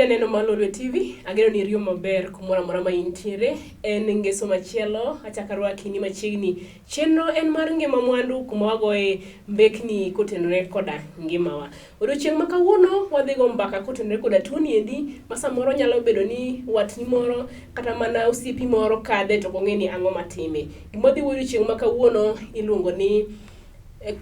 Janeno mar Lolwe TV, ageno ni iriyo maber kumoro amora ma intiere. En ngeso machielo, achako arwaki ni machiegni. Chenro en mar ngima mwandu kuma wagoye mbekni kotenore koda ngimawa. Odiochieng' ma kawuono wadhi go mbaka kotenore koda tuoni endi ma samoro nyalo bedo ni watni moro kata mana osiepi moro kadhe to ok ong'e ni ang'o matime. Gima wadhi wuoyo odiochieng' ma kawuono iluongo ni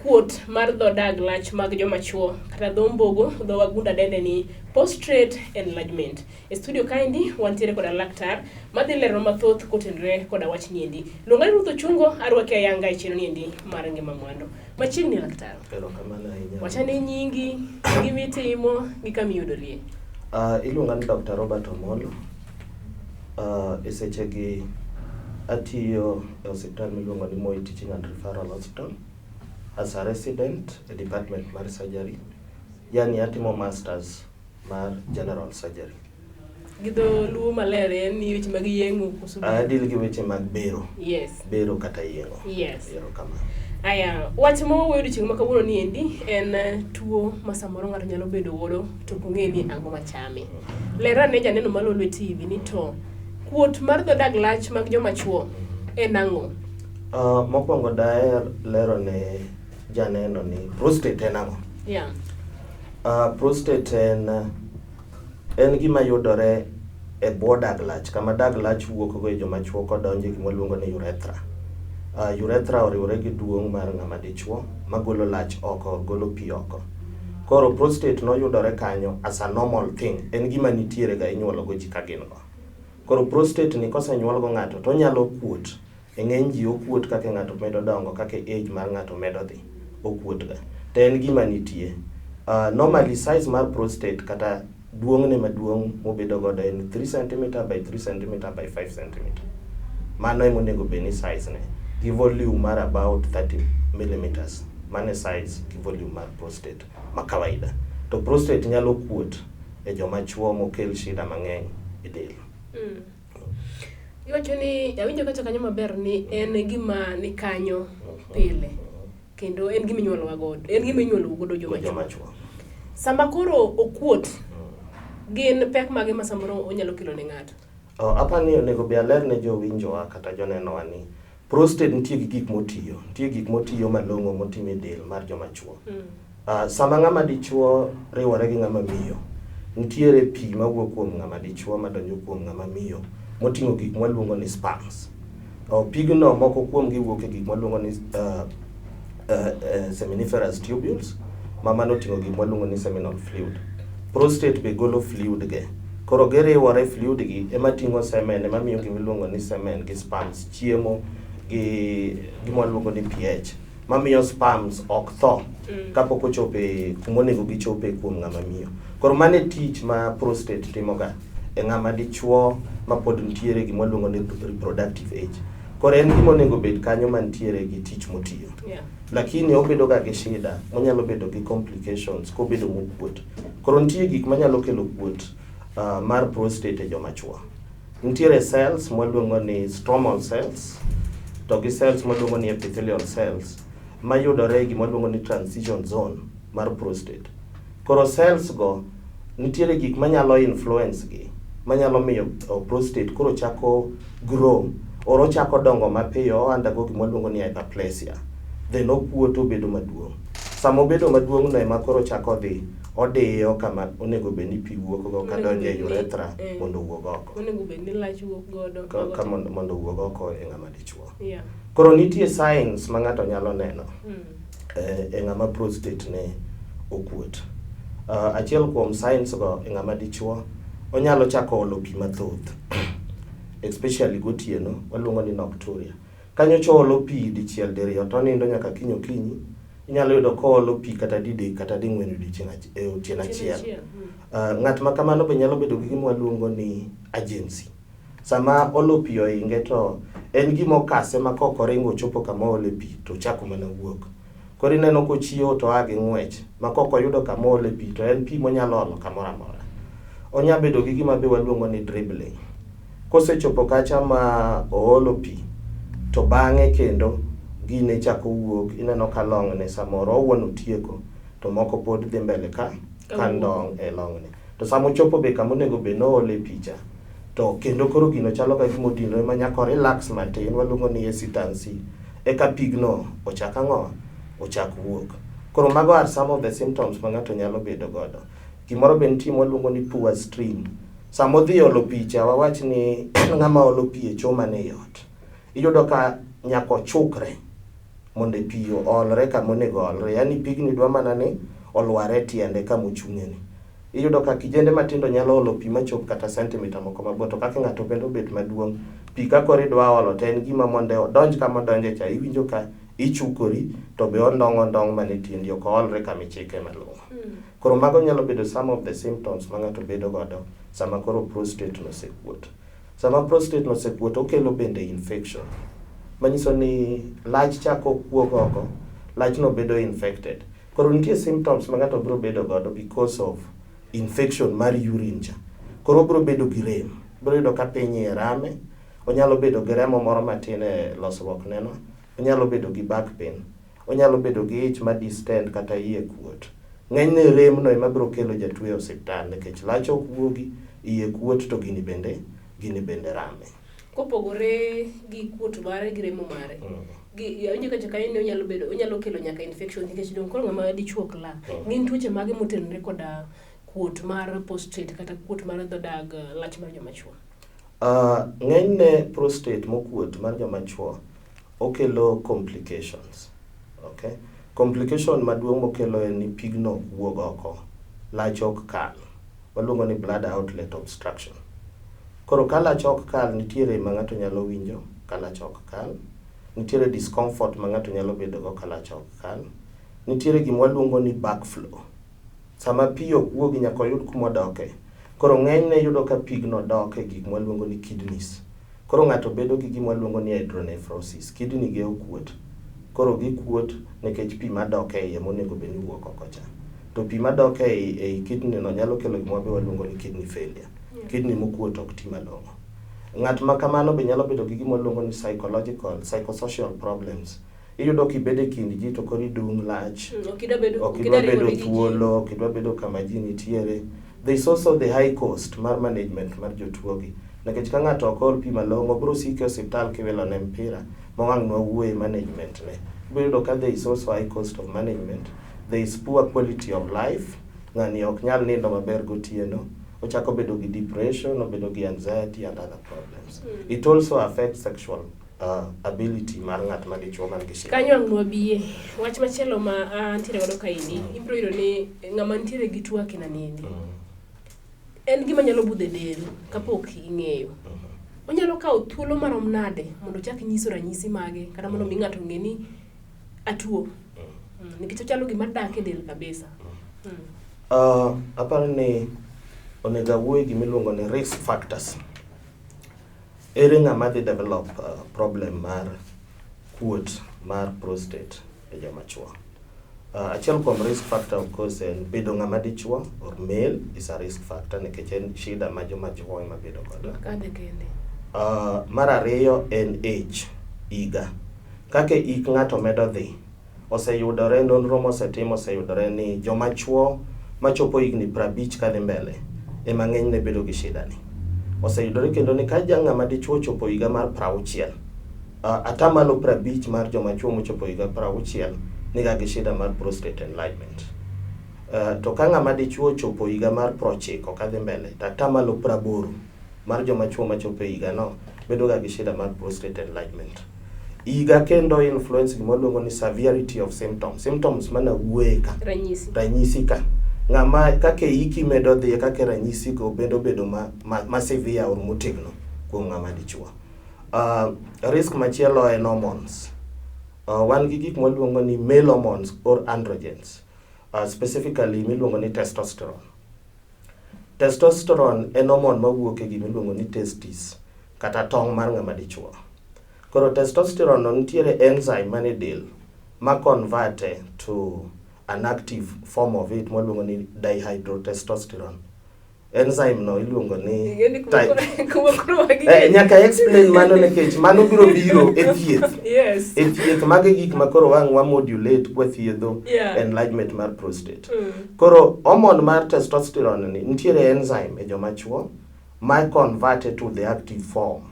kuot mar dho dag lach mag joma chuo kata dho ombogo dho wagunda dende ni prostate enlargement. E studio kaendi wantiere koda laktar madhi lero mathoth kotenore koda wach niendi. Luonga ni Ruth Ochungo arwaki ayanga e chenro niendi mar ngima mwandu. Machiegni laktar. Erokamano ahinya. Wachane nyingi, gimitimo, gi kama iyudorie. Iluonga ni Dr. Robert Omolo. E sechegi atiyo e osiptal miluongo ni Moi Teaching and Referral Hospital as a resident e department mar surgery. Yani atimo masters mar general surgery. Gi dho luo maler en ni weche mag yeng'o koso? Adeal gi weche mag bero. Yes. Bero kata yeng'o. Yes. Erokamano. Aya, wach ma wawuoyo odiochieng' ma kawuono ni endi en tuo ma samoro ng'ato nyalo bedo godo to ok ong'e ni ang'o machame. Ler ane janeno mar Lolwe TV ni to kuot mar dho dag lach mag joma chuo en ang'o? Mokwongo daher lero ne janeno ni prostate en ang'o? Yeah. Prostate en gima yudore e bwo dag lach, kama dag lach wuok go e joma chuo kodonjo e gima waluongo ni urethra. Urethra oriwore gi duong' mar ng'ama dichuo magolo lach oko, golo pi oko. Koro prostate noyudore kanyo as a normal thing, en gima nitiere ga inyuolo go ji ka gin go. Koro prostate ni kosenyuol go ng'ato to onyalo kuot. E ng'eny ji okuot kaka ng'ato medo dongo, kaka age mar ng'ato medo dhi, okuot ga. To en gima nitie. Normally size mar prostate kata duong'ne maduong' mobedo godo en 3 cm by 3 cm by 5 cm. Mano ema onego bed ni size ne. Gi volume mar about 30 millimeters. Mano e size gi volume mar prostate ma kawaida. To prostate nyalo kuot e joma chuo mokel shida mang'eny e del. Iwacho ni awinjo kacha kanyo maber ni en gima ni kanyo pile kendo en gima inyuolowa godo, en gima inyuolo godo joma Joma chuo. chuo. Sama koro okuot, gin pek mage ma samoro onyalo kelo ne ng'ato? Oh, apa ni onego be aler ne jowinjowa kata jonenowa ni prostate nitie gi gik motiyo, nitie gik motiyo malong'o motimo e del mar joma chuo. Sama ng'ama dichuo riwore gi ng'ama miyo, nitiere pi mawuok kuom ng'ama dichuo madonjo kuom ng'ama miyo moting'o gik mwaluongo ni sperms. Pigno moko kuom gi wuok e gik mwaluongo ni seminiferous tubules ma mano oting'o gik mwaluongo ni seminal fluid. Prostate be golo fluid ge. Koro giriwore fluid gi ema ting'o semen ema miyo gima iluongo ni semen gi sperms chiemo gi gima waluongo ni pH mamiyo sperms ok tho kapok ochopo e kuma onego gichope kuom ng'ama miyo. Koro mano e tich ma prostate timoga e ng'ama dichuo ma pod nitiere gima waluongo ni reproductive age. Koro en gima onego bed kanyo mantiere gi tich motiyo. Yeah. Lakini obedo ga gi shida, onyalo bedo gi complications kobedo mokuot. Koro nitie gik manyalo kelo kuot mar prostate e joma chuo. Nitiere cells mwaluongo ni stromal cells to gi cells mwaluongo ni epithelial cells mayudore e gima waluongo ni transition zone mar prostate. Koro cells go nitiere gik manyalo influence gi manyalo miyo prostate koro chako grow or ochako dongo mapiyo o undergo gima waluongo ni hyperplasia then okuot obedo maduong'. Sama obedo maduong' no ema koro ochako dhi odiyo kama onego bed ni pi wuok go kadonjo e urethra mondo owuog oko. Onego bed ni lach wuok godo. Ka mondo owuog oko e ng'ama dichuo. Yeah. Koro nitie signs ma ng'ato nyalo neno e ng'ama prostate ne okuot. Achiel kuom signs go e ng'ama dichuo, onyalo chako olo pi mathoth especially gotieno, waluongo ni nocturia. Kanyocha oolo pi dichiel diriyo to onindo nyaka kiny okinyi, inyalo yudo koolo pi kata didek kata ding'wen e otieno achiel. Ng'at ma kamano be nyalo bedo gi gima waluongo ni urgency. Sama olo pi ohinge to en gima okase ma kok oringo ochopo kama oole pi to ochako mana wuok. Koro ineno kochiewo to oa gi ng'wech ma kok oyudo kama oole pi to en pi monyalo olo kamoro amora. Onya bedo gi gima be waluongo ni dribbling. Kosechopo kacha ma oolo pi to bang'e kendo gine chako wuok, ineno ka long'ne samoro owuon otieko to moko pod dhi mbele ka ndong' e long'ne. To sama ochopo be kama onego bed ni oole pi cha, to kendo koro gino chalo ka gima odinore ma nyaka o relax matin, waluongo ni hesitancy, eka pigno ochak ang'o? Ochak wuok. Koro mago are some of the symptoms ma ng'ato nyalo bedo godo. Gimoro be nitie mwaluongo ni poor stream. Sama odhi olo pi cha, wawach ni en ng'ama olo pi e cho man ei ot. Iyudo ka nyaka ochukre mondo pi oolre kama onego oolre. Yaani pigni dwa mana ni olwar e tiende kama ochung'e ni. Iyudo ka kijende matindo nyalo olo pi machop kata sentimita moko mabor, to kaka ng'ato bende obet maduong', pi ka koro idwa olo to en gima mondo odonj kama odonje cha, iwinjo ka ichukori to be ondong' ondong' mana e tiendi, ok oolre kama ichike malong'o. Koro mago nyalo bedo some of the symptoms ma ng'ato bedo godo sama koro prostate no osekuot. Sama prostate no osekuot, okelo bende infection. Manyiso ni lach chako kuog oko, lachno bedo infected. Koro nitie symptoms ma ng'ato biro bedo godo because of infection mar urine cha. Koro obiro bedo gi rem. Ibiro yudo ka piny iye rame, onyalo bedo gi remo moro matin e losruok neno, onyalo bedo gi back pain, onyalo bedo gi ich ma distend kata iye kuot. Ng'enyne rem no ema biro kelo jatuo e osiptal nikech lach ok wuogi, iye kuot to gini bende rame. Kopogore gi kuot mare gi remo mare, gi awinjo kacha kanyo ni onyalo bedo, onyalo kelo nyaka infection, nikech dong koro ng'ama dichuo ok lal. Gin tuoche mage motenore koda kuot mar prostate kata kuot mar dho dag lach mar joma chuo? Ng'enyne prostate mokuot mar joma chuo okelo complications. Okay? Complication maduong' mokelo en ni pigno ok wuog oko, lach ok kal. Waluongo ni bladder outlet obstruction. Koro ka lach ok kal, nitiere ma ng'ato nyalo winjo ka lach ok kal. Nitiere discomfort ma ng'ato nyalo bedo go ka lach ok kal. Nitiere gima waluongo ni backflow. Sama pi ok wuogi nyaka oyud kuma odoke. Koro ng'enyne iyudo ka pigno dok e gik mwaluongo ni kidneys. Koro ng'ato bedo gi gima waluongo ni hydronephrosis. Kidney ge okuot. Koro gikuot nikech pi madok e iye monego bed ni wuok oko cha. To pi madok ei kidney no nyalo kelo gima be waluongo ni kidney failure. Kidney mokuot ok ti malong'o. Ng'at ma kamano be nyalo bedo gi gima waluongo ni psychological, psychosocial problems. Iyudo kibedo e kind ji to koro idung' lach. Ok idwa bedo, ok ok idwa idwa bedo riwori gi ji. Thuolo, ok idwa bedo kama ji nitiere. There is also the high cost mar management mar jotuo gi. Nikech ka ng'ato ok ol pi malong'o, biro siko e osiptal kiwilo ne mpira, ma wang' nwawuoye management ne. Ibiro yudo ka there is also high cost of management. There is poor quality of life. Ng'ani ok nyal nindo maber gotieno. Ochako bedo gi depression, obedo gi anxiety and other problems. It also affects sexual ability mar ng'at ma dichuo man gi shida. Kanyo ang' nwabiye. Wach machielo ma antiere godo kaendi, ibiro yudo ni ng'ama nitiere gi tuo akina niendi. En gima nyalo budho e del kapok ing'eyo. Onyalo kawo thuolo marom nade mondo ochak nyiso ranyisi mage kata mondo mi ng'ato ong'e ni atuo? Nikech ochalo gima dak e del kabisa. Aparo ni onego awuoye gima iluongo ni risk factors. Ere ng'ama dhi develop problem mar kuot mar prostate e joma chuo? Achiel kuom risk factor, of course, en bedo ng'ama dichuo or male is a risk factor nikech en shida ma joma chuo ema bedo godo. Kadhe kende. Mar ariyo en age, higa. Kaka hik ng'ato medo dhi, oseyudore, nonro mosetim oseyudore ni joma chuo machopo higni 50 kadhi mbele ema ng'enyne bedo gi shida ni. Oseyudore kendo ni ka ja ng'ama dichuo ochopo higa mar 60, 50% mar joma chuo mochopo higa 60 niga gi shida mar prostate enlargement. To ka ng'ama dichuo ochopo higa mar 90 kadhi mbele, to 80% mar joma chuo machopo e higa no bedo ga gi shida mar prostate enlargement. Higa kendo influence gima waluongo ni severity of symptoms. Symptoms mana wuoye ka. Ranyisi. Ranyisi ka. Ng'ama kaka hiki medo dhi, kaka ranyisi go bedo bedo ma severe or motegno kuom ng'ama dichuo. Risk machielo en hormones. Wan gi gik mwaluongo ni male hormones or androgens. Specifically miluongo ni testosterone. Testosterone en hormone mawuok e gima iluongo ni testis kata tong' mar ng'ama dichuo. Koro testosterone no nitiere enzyme mane del ma convert to an active form of it mwaluongo ni dihydrotestosterone. Enzyme no iluongo ni Ing'e ni kuma kuma koro wagi Nyaka explain mano nikech mano biro biro e thieth. Yes. E thieth magi gik ma koro wang' wa modulate kwathiedho enlargement mar prostate. Koro hormone mar testosterone ni nitiere enzyme e joma chuo ma convert to the active form.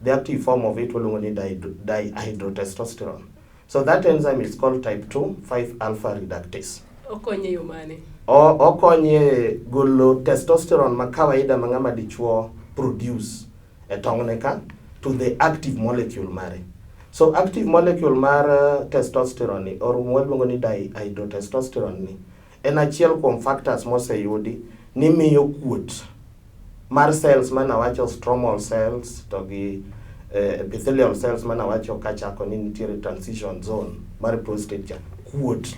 The active form of it waluongo ni dihydrotestosterone. So that enzyme is called type 2 5 alpha reductase. Okonyo e yo mane? Okonyo e golo testosterone ma kawaida ma ng'ama dichuo produce e tong'ne ka to the active molecule mare. So active molecule mar testosterone ni or waluongo ni dihydrotestosterone ni en achiel kuom factors moseyudi ni miyo kuot mar cells manawacho stromal cells to gi epithelial cells manawacho kachako ni nitiere transition zone mar prostate cha kuot.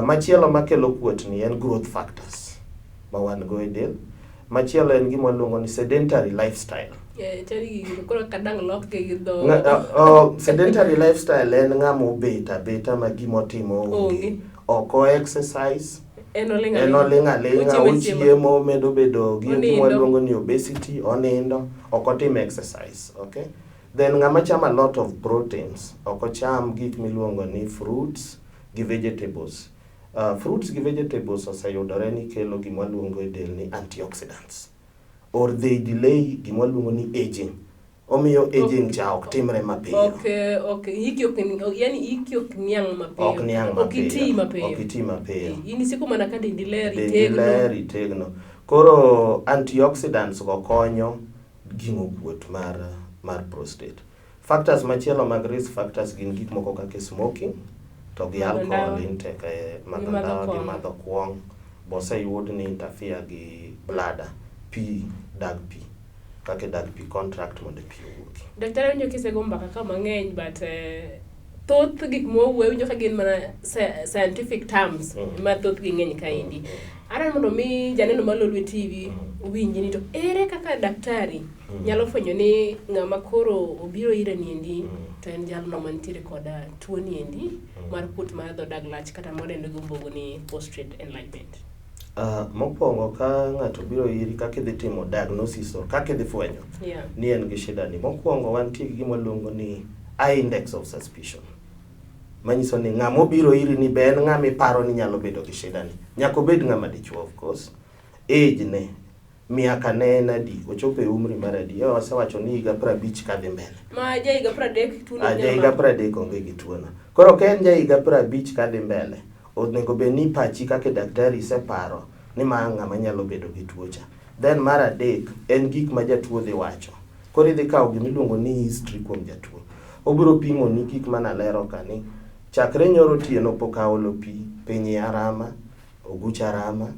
Machielo makelo kuot ni en growth factors ma wan go e del. Machielo en gima waluongo ni sedentary lifestyle. Chal gi gino koro kadang' lok gi dho. Sedentary lifestyle en ng'ama obet abeta ma gimotimo onge. Onge. Ok o exercise. En oling' En aling'a. oling' aling'a, Ochiemo achiema. ochiemo, omedo bedo gi Onindo. gima waluongo ni obesity, onindo, ok otim exercise, okay? Then ng'ama chamo a lot of proteins, ok ocham gik miluongo ni fruits gi vegetables. Fruits gi vegetables oseyudore ni kelo gima waluongo e del ni antioxidants or they delay gima waluongo ni aging. Omiyo aging cha ok timre mapiyo. Ok, hiki ok, yani hiki ok niang' mapiyo. Ok niang' Ok mapiyo. iti mapiyo. Ok iti mapiyo. In isiko mana ka dendi ler, Dendi itegno. ler, itegno. Koro antioxidants go konyo ging'o kuot mar prostate. Factors machielo mag risk factors gin gik moko kaka smoking to gi Madho alcohol ndawa. intake, madho Gi madho ndawa gi kong'o. madho kuong' boseyud ni interfere gi bladder, pi dag pi kaka dag pi contract mondo pi owuogi. Daktari awinjo kisego mbaka ka mang'eny but thoth gik mwawuoyo awinjo ka gin mana scientific terms ma thothgi ng'eny kaendi. Adwaro mondo mi janeno mar Lolwe TV owinji ni to ere kaka daktari nyalo fwenyo ni ng'ama koro obiro ire niendi to en jalno mantiere koda tuo niendi mar kuot mar dho dag lach kata mwadendo gi ombogo ni prostate enlargement. Mokwongo ka ng'ato biro iri kaka idhi timo diagnosis or kaka idhi fwenyo ni en gi shida ni. Mokwongo wantie gi gima waluongo ni high index of suspicion. Manyiso ni ng'ama obiro iri ni be en ng'ama iparo ni nyalo bedo gi shida ni. Nyaka obed ng'ama dichuo of course. Age ne, miaka ne en adi, ochopo e umri mar adi. Wasewacho ni higa 50 kadhi mbele. Ma ja higa 30 tuo no Ah, nyalo ja higa mako. 30 onge gi tuo no. Koro ka en ja higa 50 kadhi mbele, onego bed ni pachi kaka daktari iseparo ni ma ng'ama nyalo bedo gi tuo cha. Then mar adek en gik ma jatuo dhi wacho. Koro idhi kawo gima iluongo ni history kuom jatuo. Obiro pimo ni gik manalero ka ni chakre nyoro otieno pok aolo pi, piny iya rama, ogucha rama,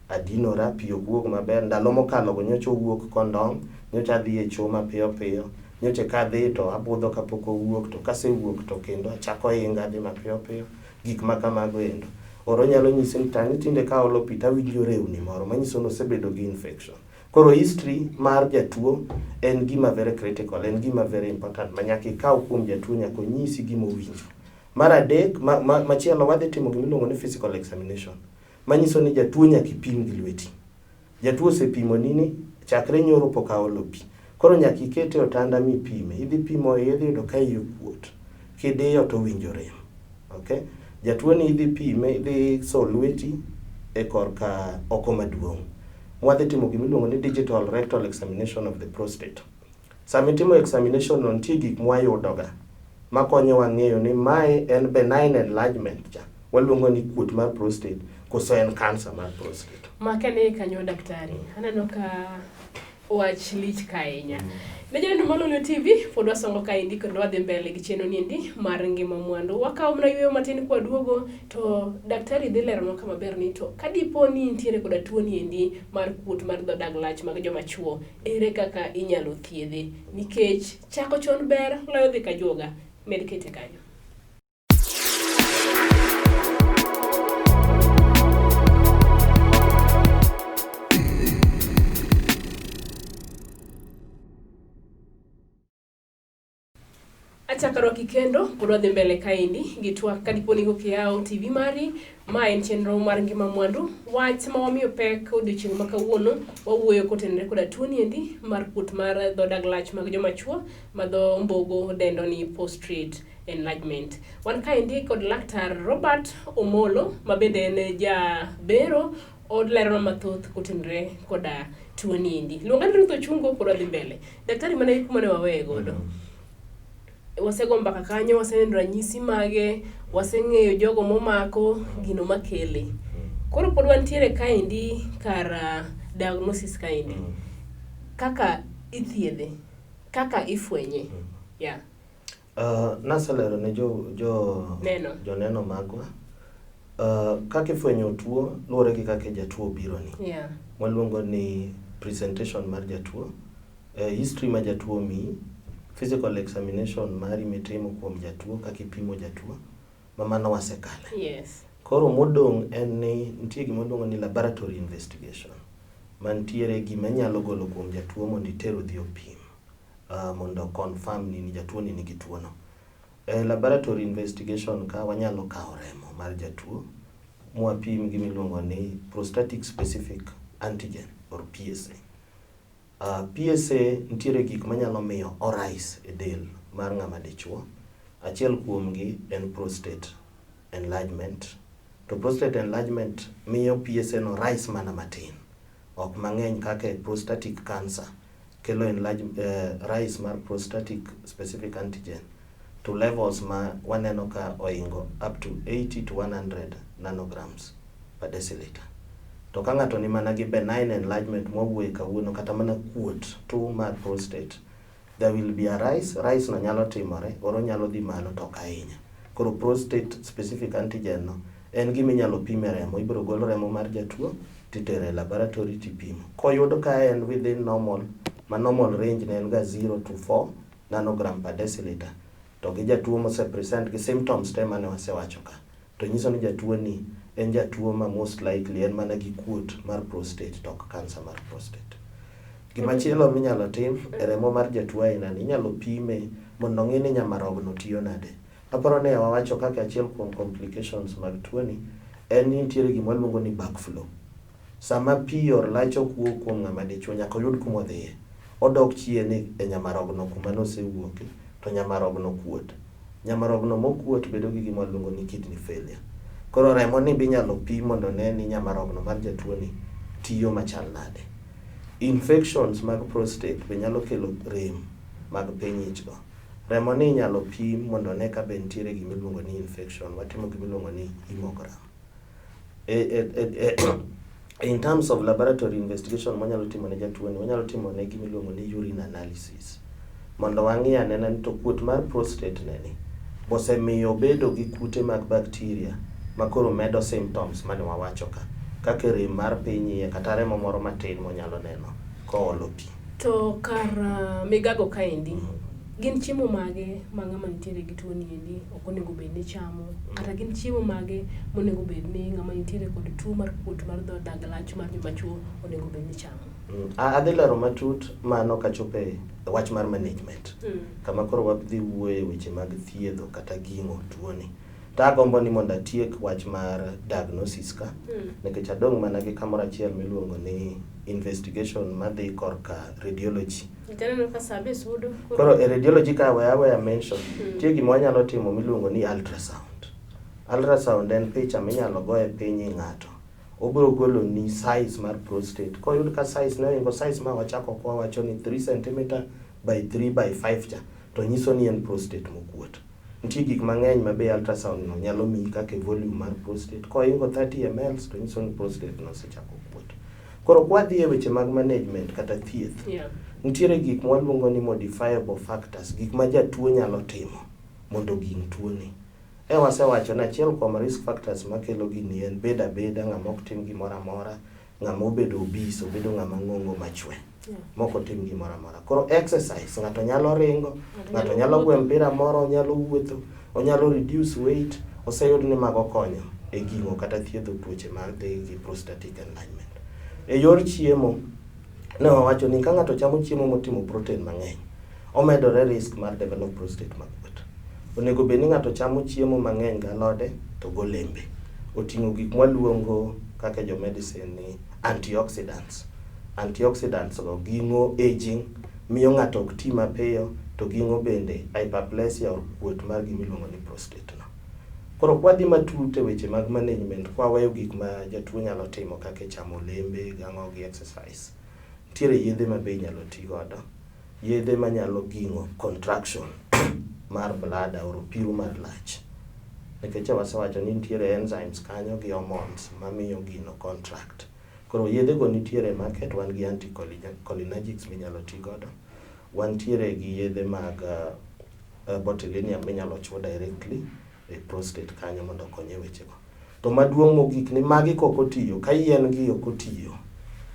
adinora, pi ok wuog maber. Ndalo mokalo go nyocha owuok kondong', nyocha adhi e choo mapiyo piyo, nyocha kadhi to abudho kapok owuok, to kasewuok to kendo achako inga adhi mapiyo piyo. Gik ma kamago endo. Oro nyalo nyisi ni tani tinde ka aolo pi tawinjo rewni moro, manyiso ni osebedo gi infection. Koro history mar jatuo en gima very critical, en gima very important ma nyaka ikaw kuom jatuo, nyaka onyisi gima owinjo. Mar adek, machielo wadhi timo gima iluongo ni physical examination. Manyiso ni jatuo nyaka ipim gi lweti. Jatuo osepimo ni ni chakre nyoro pok aolo pi. Koro nyaka ikete e otanda mipime. Idhi pimo iye, idhi yudo ka iye okuot. Kidiyo to owinjo rem. Okay? Jatuo ni idhi pime, idhi so lweti e korka oko maduong'. Mwadhi timo gima iluongo ni digital rectal examination of the prostate. Sama itimo examination no, nitie gik mwayudoga makonyowa ng'eyo ni mae en benign enlargement cha. Waluongo ni kuot mar prostate koso en cancer mar prostate. Makane kanyo daktari, aneno ka wach lich ka ahinya. Ne joneno mar Lolwe TV, pod wasongo kaendi kendo wadhi mbele gi chenro niendi mar ngima mwandu. Wakawo mana yueyo matin kwaduogo to daktari dhi leronwa ka maber ni to kadipo ni intiere koda tuo niendi mar kuot mar dho dag lach mag joma chuo, ere kaka inyalo thiedhe? Nikech chako chon ber loyo dhi ka juoga. Med kete kanyo. Achako arwaki kendo pod wadhi mbele kaendi gi twak ka dipo ni kokiyawo TV mari. Ma en chenro mar Ngima Mwandu. Wach ma wamiyo pek odiochieng' ma kawuono wawuoyo kotenore koda tuoni endi mar kuot mar dho dag lach mag joma chuo ma dho mbogo dendo ni prostate enlargement. Wan kaendi kod Laktar Robert Omolo ma bende en ja bero oleronwa mathoth kotenore koda tuoni endi. Luonga ni Ruth Ochungo pod wadhi mbele. Daktari mana kuma ne waweye godo. Wasego mbaka kanyo, waseneno ranyisi mage, waseng'eyo jogo momako, gino makele. Koro pod wantiere kaendi kar diagnosis kaendi. Kaka ithiedhe, kaka ifwenye. Yeah. Naselero ne jo Neno. joneno magwa kaka ifwenyo tuo luwore gi kaka jatuo obironi. Waluongo ni presentation mar jatuo, history ma jatuo omiyi, physical examination mari mitimo kuom jatuo, kaka ipimo jatuo, ma mano wasekale. Koro modong' en ni nitie gima waluongo ni laboratory investigation, mantiere gima inyalo golo kuom jatuo mondo iter odhi opim, mondo confirm ni jatuo ni nigi tuo no. E laboratory investigation ka wanyalo kawo remo mar jatuo mwapim gima iluongo ni prostatic specific antigen or PSA. PSA nitiere gik manyalo miyo orise e del mar ng'ama dichuo. Achiel kuomgi en prostate enlargement. To prostate enlargement miyo PSA no rise mana matin, ok mang'eny kaka e prostatic cancer kelo rise mar prostatic specific antigen to levels ma waneno ka oingo up to 80 to 100 nanograms per deciliter. To ka ng'ato ni mana gi benign enlargement mwawuoye kawuono kata mana kuot tu mar prostate, there will be a rise. Rise no nyalo timore, or onyalo dhi malo to ok ahinya. Koro prostate specific antigen no en gima inyalo pim e remo. Ibiro gol remo mar jatuo titere e laboratory tipimo. Koyud ka en within normal, ma normal range ne en ga 0 to 4 nanogram per deciliter, to gi jatuo mose present gi symptoms te mane wasewacho ka, to nyiso ni jatuo ni en jatuo ma most likely en mana gi kuot mar prostate to ok cancer mar prostate. Gimachielo minyalo tim e remo mar jatuo aina ni, inyalo pime mondo ong'e ni nyamarogno tiyo nade. Aparo ni wawacho kaka achiel kuom complications mag tuoni en ni nitiere gima waluongo ni backflow. Sama pi or lach ok wuog kuom ng'ama dichuo, nyaka oyud kuma odhiye. Odok chien e nyamarogno kuma nosewuoke, to nyamarogno kuot. Nyamarogno mokuot bedo gi gima waluongo ni kidney failure. Koro remo ni be inyalo pim mondo one ni nyamarogno mar jatuo ni tiyo machal nade. Infections mag prostate be nyalo kelo rem mag piny ich go. Remo ni inyalo pim mondo one ka be nitiere gima iluongo ni infection. Watimo gima iluongo ni hemogram. In terms of laboratory investigation mwanyalo timo ne jatuo ni, wanyalo timo ne gima iluongo ni urine analysis. Mondo wang'i anena ni to kuot mar prostate ne ni osemiyo obedo gi kute mag bacteria makoro medo symptoms mane wawacho ka, kaka rem mar piny iye kata remo moro matin monyalo neno koolo pi. To kar migago kaendi, gin chiemo mage ma ng'ama nitiere gi tuo ni endi ok onego bed ni chamo, kata gin chiemo mage monego bed ni ng'ama nitiere kod tuo mar kuot mar dho dag lach mar joma chuo onego bed ni chamo? Adhi lero matut mano kachopo e wach mar management. Kama koro wadhi wuoye weche mag thiedho kata ging'o tuoni. To agombo ni mondo atiek wach mar diagnosis ka, nikech adong' mana gi kamoro achiel miluongo ni investigation madhi korka radiology. Aneno ka saa be sudo. Koro e radiology ka we aweya mention, nitie gima wanyalo timo miluongo ni ultrasound. Ultrasound en picha minyalo go e piny i ng'ato. Obiro golo ni size mar prostate. Koyud ka size ne ohingo size ma wachako kwa wacho ni 3 cm by 3 by 5 cha, to nyiso ni en prostate mokuot. Nitie gik mang'eny ma be ultrasound no nyalo miyi kaka volume mar prostate. Kohingo 30 ml to nyiso ni prostate no osechako kuot. Koro kwadhi e weche mag management kata thieth, nitiere gik mwaluongo ni modifiable factors, gik ma jatuo nyalo timo mondo oging' tuoni. E wasewacho ni achiel kuom risk factors makelo gini en bedo abeda ng'ama ok tim gimoro amora, ng'ama obedo obese, obedo ng'ama ng'ongo machwe, mok otim gimoro amora. Koro exercise, ng'ato nyalo ringo, ng'ato nyalo gwe mpira moro, onyalo wuotho, onyalo reduce weight, oseyud ni mago konyo e ging'o kata thiedho tuoche mag dhi gi prostatic enlargement. E yor chiemo, ne wawacho ni ka ng'ato chamo chiemo motimo protein mang'eny, Omedore risk mar develop prostate makuot. Onego bed ni ng'ato chamo chiemo mang'eny gi alode to golembe. Oting'o gik mwaluongo kaka jo medicine ni antioxidants. Antioxidants go ging'o aging, miyo ng'ato ok ti mapiyo, to ging'o bende hyperplasia or kuot mar gimiluongo ni prostate no. Koro kwadhi matut e weche mag management, kwaweyo gik ma jatuo nyalo timo kaka chamo olembe, gang'o gi exercise. Nitiere yedhe ma be inyalo ti godo. Yedhe manyalo ging'o contraction mar bladder or opiru mar lach. Nikech wasewacho ni nitiere enzymes kanyo gi hormones mamiyo gino contract. Koro yedhe go nitiere e market, wan gi anticholinergics minyalo ti godo. Wantiere gi yedhe mag botulinum minyalo chuo directly e prostate kanyo mondo okony e wechego. To maduong' mogik ni magi kok otiyo, ka yien gi ok otiyo,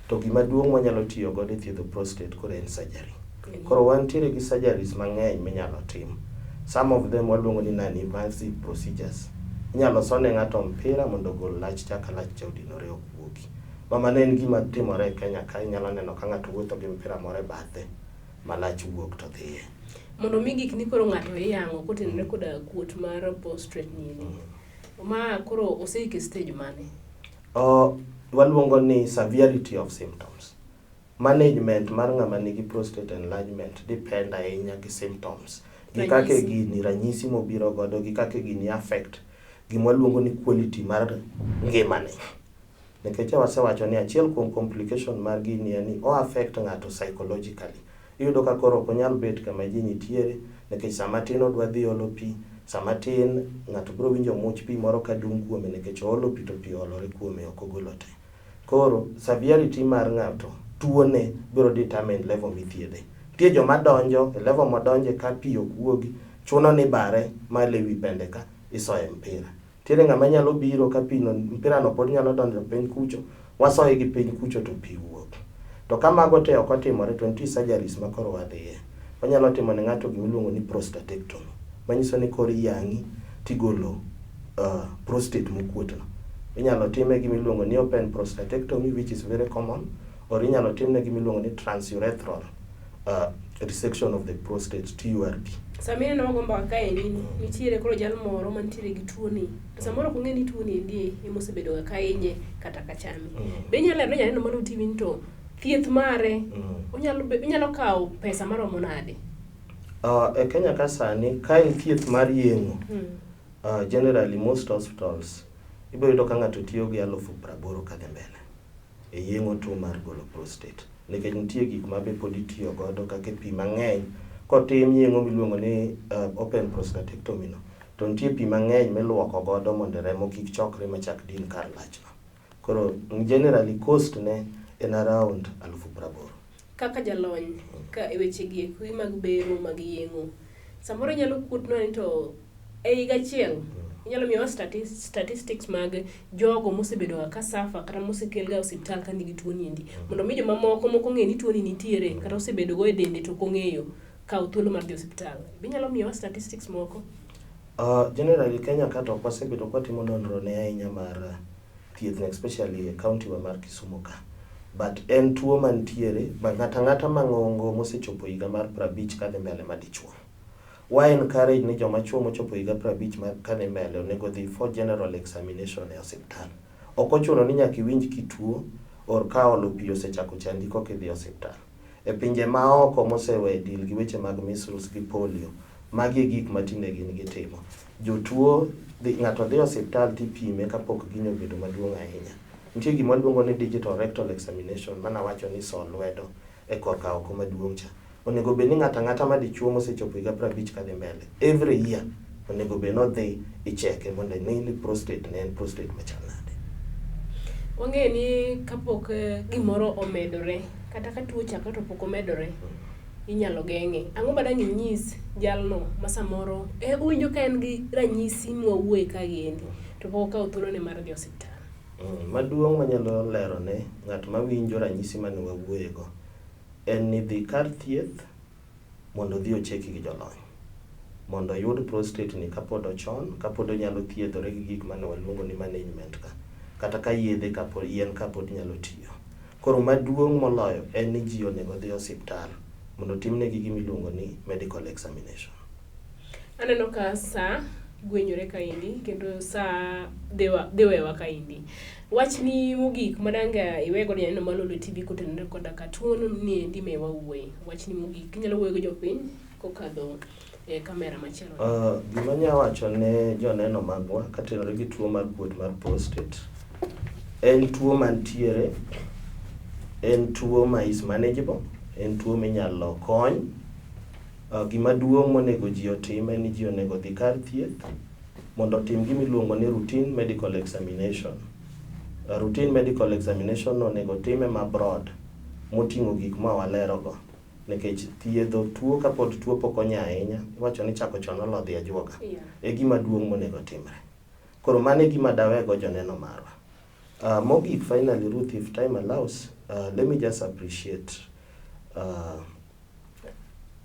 to gima duong' mwanyalo tiyo godo e thiedho prostate koro en surgery. Koro wantiere gi surgeries mang'eny minyalo tim. Some of them waluongo ni non-invasive procedures. Inyalo sone ng'ato mpira mondo ogol lach cha ka lach cha odinore ok wuogi. Ma mano en gima timore e Kenya ka inyalo neno ka ng'ato wuotho gi mpira moro e bathe ma lach wuok to dhiye. Mondo mi gik ni koro ng'ato iyango kotenore koda kuot mar prostate ni endi. Ma koro oseik e stage mane? Waluongo ni severity of symptoms. Management mar ng'ama nigi prostate enlargement depend ahinya gi symptoms. Gi kaka Ranyisi. gini ranyisi mobiro godo gi kaka gini affect gima waluongo ni quality mar ngimane. Nikech wasewacho ni achiel kuom complication mar gini en ni o affect ng'ato psychologically. Iyudo ka koro ok onyal bet kama ji nitiere nikech sama tin odwa dhi olo pi, sama tin ng'ato biro winjo much pi moro ka dung' kuome nikech oolo pi to pi oolore kuome ok ogolo te. Koro severity mar ng'ato tuone biro determine level mithiedhe. Nitie joma donjo e level modonje ka pi ok wuogi, chuno ni bare malo ewi pende ka isoye mpira. Nitiere ng'ama nyalo biro ka pi no mpira no pod nyalo donjo piny kucho, wasoye gi piny kucho to pi wuok. To ka mago te ok otimore to nitie surgeries ma koro wadhiye. Wanyalo timo ne ng'ato gimiluongo ni prostatectomy. Manyiso ni koro iyang'i tigolo prostate mokuot no. Inyalo time gimiluongo ni open prostatectomy which is very common or inyalo timne gimiluongo ni transurethral resection of the prostate TURP. Sama ineno wago mbaka kaendi ni nitiere koro jal moro mantiere gi tuoni to samoro ok ong'e ni tuoni endi ema osebedo ga ka hinye kata ka chame. Be inyalo lero ne janeno mano TV ni to thieth mare onyalo kawo pesa maromo nade? E Kenya ka sani ka en thieth mar yeng'o generally most hospitals ibiro yudo ka ng'ato tiyo gi 80,000 kadhi mbele e yeng'o tuo mar golo prostate nikech nitie gik ma be pod itiyo godo kaka pi mang'eny kotim yeng'o miluongo ni open prostatectomy no to nitie pi mang'eny miluoko godo mondo remo kik chokre machak din kar lachno. Koro generally cost ne en around 80,000. Kaka jalony ka e weche gi eki mag bero mag yeng'o, samoro inyalo kuotnwa ni to e higa achiel inyalo miyowa statistics mag jogo mosebedo ga ka suffer kata mosekel ga e osiptal ka nigi tuo ni endi mondo mi jomamoko mok ong'e ni tuo ni nitiere kata osebedo go e dende to ok ong'eyo kaw thuolo mar dhi osiptal. Be inyalo miyowa statistics moko? Generally Kenya ka to ok wasebedo kwatimo nonro ne ahinya mar thieth especially e county wa mar Kisumu ka. But en tuo mantiere ma ng'ata ang'ata mang'ongo mosechopo higa mar 50 kadhi mbele madichuo. Wa encourage ni joma chuo mochopo higa 50 kadhi mbele onego dhi for general examination e osiptal. Ok ochuno ni nyaka iwinj kituo or ka olo pi osechako chandi koka idhi e osiptal. E pinje maoko mosewe deal gi weche mag measles gi polio, magi e gik ma tinde gin gitimo. Jotuo ng'ato dhi e osiptal tipime kapok gino obedo maduong' ahinya. Nitie gima waluongo ni digital rectal examination manawacho ni so lwedo e korka oko maduong' cha. Onego bed ni ng'ato ang'ata ma dichuo mosechopo higa 50 kadhi mbele, every year onego bed ni odhi icheke mondo ine ni prostate ne en prostate machal nade. Wang'eyo ni kapok gimoro omedore kata ka tuo ochakore to pok omedore inyalo geng'e. Ang'o ma dang' inyis jalno ma samoro owinjo ka en gi ranyisi mwawuoye ka gi endi to pok okawo thuolone mar dhi osiptal? Maduong' manyalo lero ne ng'at mawinjo ranyisi mane wawuoye go en ni dhi kar thieth mondo odhi ocheki gi jolony mondo oyud prostate ni kapod ochon kapod onyalo thiedhore gi gik mane waluongo ni management ka kata ka yedhe kapod yien kapod nyalo tiyo. Koro maduong' moloyo en ni ji onego odhi osiptal. mondo otimnegi gima iluongo ni medical examination. Aneno ka saa gwenyore kaendi kendo saa dhi wewa kaendi. Wachni mogik madanga iwe godo janeno mar Lolwe TV kotenore koda ka tuo ni endi me wawuoye. Wachni mogik inyalo wuoyo gi jopiny kokadho e kamera machielo. Gima anya wacho ne joneno magwa katenore gi tuo mar kuot mar prostate, en tuo mantiere, en tuo ma is manageable, en tuo minyalo kony. Gima duong' monego ji otim en ni ji onego odhi kar thieth mondo otim gima iluongo ni routine medical examination. Routine medical examination no onego time ma broad moting'o gik ma walerogo nikech thiedho tuo kapod tuo pok onya ahinya iwacho ni chako chon olodhi ajuoga. E gima duong' monego timre. Koro mano e gima dawego joneno marwa. Mogik finally Ruth, if time allows, let me just appreciate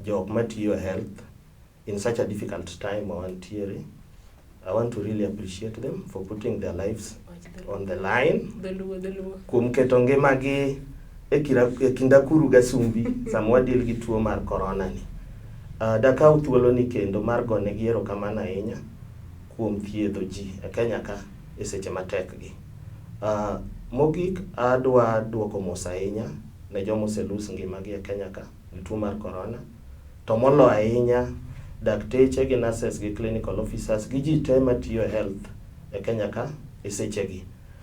jok matiyo e health in such a difficult time ma wantiere. I want to really appreciate them for putting their lives on the line. Dholuo, dholuo. Kuom keto ngimagi e kind akuru gasumbi sama wadeal gi tuo mar corona ni. Dakaw thuolo ni kendo mar gonegi erokamano ahinya kuom thiedho ji e Kenya ka e seche matek gi. Mogik adwa duoko mos ahinya ne joma ose lose ngimagi e Kenya ka e tuo mar corona. To molo ahinya dakteche gi nurses gi clinical officers gi ji te matiyo e health e Kenya ka e sechegi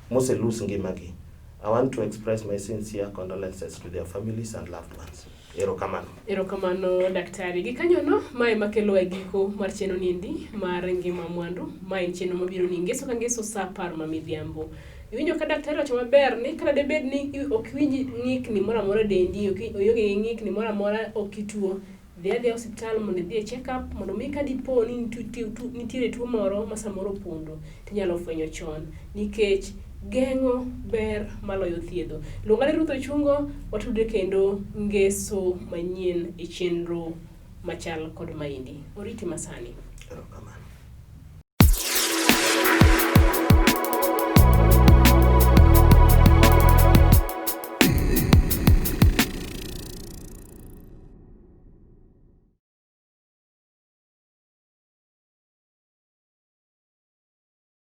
mose lose ngimagi. I want to express my sincere condolences to their families and loved ones. Erokamano. Erokamano daktari. Gikanyono, mae makelo e giko mar chenro niendi mar ngima mwandu. Ma en chenro mabiro ni ngeso ka ngeso saa 10 ma midhiambo. Iwinjo ka daktari wacho maber ni kata debed ni ok iwinj ng'ikni moro amora e dendi, ok ionge gi ng'ikni moro amora, ok ituo. Dhi adhiya osiptal mondo idhi e check up mondo mi ka dipo ni nitiere tuo moro ma samoro opondo tinyalo fwenyo chon nikech geng'o ber maloyo thiedho. Luonga ni Ruth Ochungo, watudre kendo ngeso manyien e chenro machal kod maendi. Oriti masani. Erokamano.